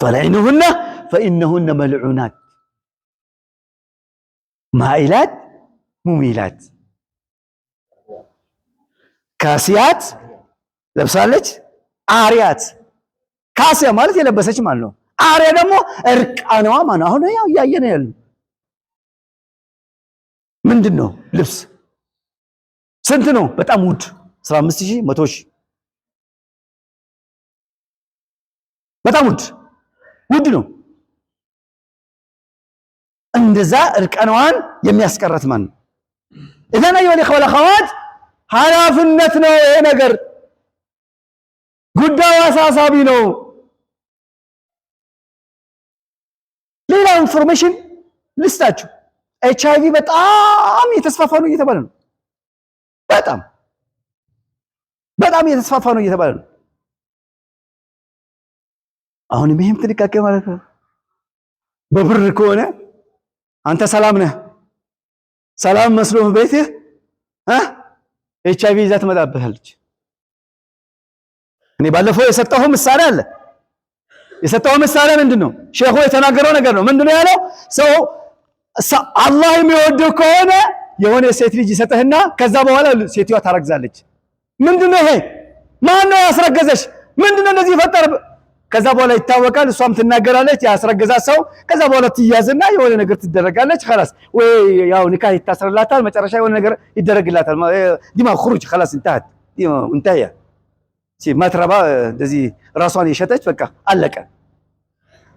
فلعنوهن فإنهن ملعونات مائلات مميلات كاسيات ለብሳለች፣ عاريات كاسية ማለት የለበሰች ማለት ነው። عارية ደግሞ እርቃኗ ማለት ነው። አሁን ያው እያየን ያለው ምንድን ነው? ልብስ ስንት ነው? በጣም ውድ 15 ሺህ፣ 100 ሺህ፣ በጣም ውድ ውድ ነው። እንደዛ እርቃኗን የሚያስቀረት ማን ነው? إذن أيها الإخوة والأخوات ኃላፊነት ነው ይሄ ነገር፣ ጉዳዩ አሳሳቢ ነው። ሌላ information ልስጣችሁ። ኤች አይቪ በጣም እየተስፋፋ ነው እየተባለ ነው። በጣም በጣም እየተስፋፋ ነው እየተባለ ነው። አሁንም ይሄም ጥንቃቄ ማለት ነው። በብር ከሆነ አንተ ሰላም ነህ፣ ሰላም መስሎህ ቤትህ ኤች አይቪ ይዛ ትመጣብሃለች። እኔ ባለፈው የሰጠሁ ምሳሌ አለ። የሰጠው ምሳሌ ምንድን ነው? ሼኹ የተናገረው ነገር ነው። ምንድን ነው ያለው? ሰው አላህ የሚወደው ከሆነ የሆነ ሴት ልጅ ይሰጥህና ከዛ በኋላ ሴትዮዋ ታረግዛለች። ምንድን ነው ይሄ? ማን ነው ያስረገዘሽ? ምንድን ነው እንደዚህ የፈጠረ? ከዛ በኋላ ይታወቃል። እሷም ትናገራለች፣ ያስረገዛት ሰው። ከዛ በኋላ ትያዝና የሆነ ነገር ትደረጋለች። خلاص ወይ ያው ኒካህ ይታሰርላታል፣ መጨረሻ የሆነ ነገር ይደረግላታል። ዲማ خروج خلاص انتهت انتهى ማትረባ እንደዚህ ራሷን የሸጠች በቃ አለቀ።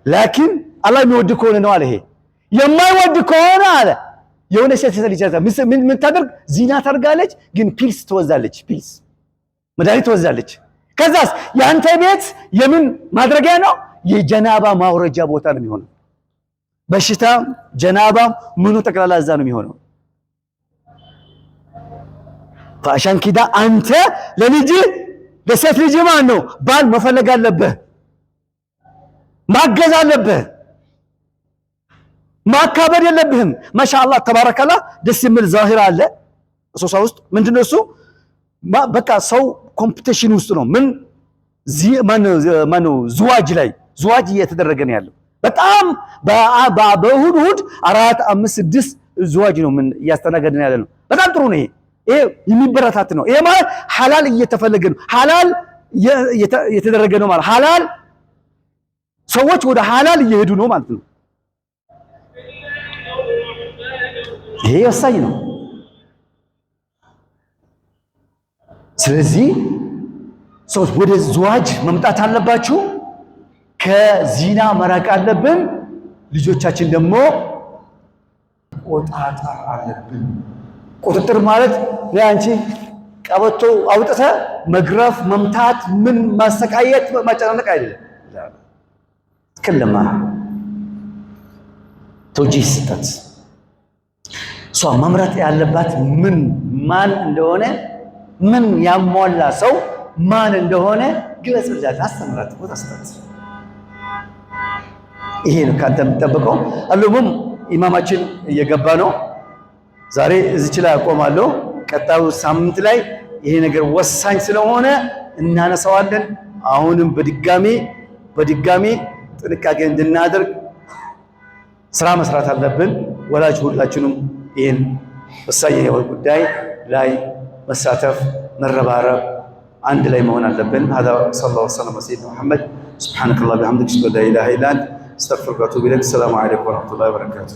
لكن አላህ የሚወድ ከሆነ ነው አለ። ይሄ የማይወድ ከሆነ አለ የሆነ ሴት ልጅ ምን ታደርግ? ዚና ታደርጋለች፣ ግን pills ትወዛለች፣ pills መድኃኒት ትወዛለች። ከዛስ የአንተ ቤት የምን ማድረጊያ ነው? የጀናባ ማውረጃ ቦታ ነው የሚሆነው። በሽታ ጀናባ ምኑ ጠቅላላ እዛ ነው የሚሆነው። فعشان كده አንተ ለልጅ ለሴት ልጅ ማን ነው ባል መፈለግ አለብህ፣ ማገዝ አለብህ፣ ማካበድ የለብህም። ማሻአላህ ተባረከላህ ደስ የሚል ዛሂራ አለ ሶሳ ውስጥ ምንድነው እሱ? በቃ ሰው competition ውስጥ ነው። ምን ማነው زواج ላይ زواج እየተደረገ ነው ያለው። በጣም በእሁድ እሁድ አራት አምስት ስድስት زواج ነው ምን እያስተናገድን ያለ ነው። በጣም ጥሩ ነው። ይሄ የሚበረታት ነው። ይሄ ማለት ሐላል እየተፈለገ ነው። ሐላል እየተደረገ ነው ማለት ሐላል ሰዎች ወደ ሐላል እየሄዱ ነው ማለት ነው። ይሄ ወሳኝ ነው። ስለዚህ ሰዎች ወደ زواج መምጣት አለባችሁ። ከዚና መራቅ አለብን። ልጆቻችን ደግሞ ቆጣጠር አለብን። ቁጥጥር ማለት አንቺ ቀበቶ አውጥተህ መግረፍ፣ መምታት፣ ምን ማሰቃየት፣ ማጨናነቅ አይደለም። ትክልማ توجيه ስጠት። እሷ መምረጥ ያለባት ምን ማን እንደሆነ ምን ያሟላ ሰው ማን እንደሆነ ግለጽላት፣ አስተምራት፣ ቦታ ስጣት። ይሄ ነው ከአንተ የምጠብቀው። አሉሙም ኢማማችን እየገባ ነው። ዛሬ እዚች ላይ አቆማለሁ። ቀጣዩ ሳምንት ላይ ይሄ ነገር ወሳኝ ስለሆነ እናነሳዋለን። አሁንም በድጋሚ በድጋሚ ጥንቃቄ እንድናደርግ ስራ መስራት አለብን። ወላጅ ሁላችንም ይህን ወሳኝ የሆነ ጉዳይ ላይ መሳተፍ፣ መረባረብ፣ አንድ ላይ መሆን አለብን። هذا صلى الله وسلم على سيدنا محمد سبحانك اللهم وبحمدك اشهد ان لا اله الا انت استغفرك واتوب اليك السلام عليكم ورحمه الله وبركاته.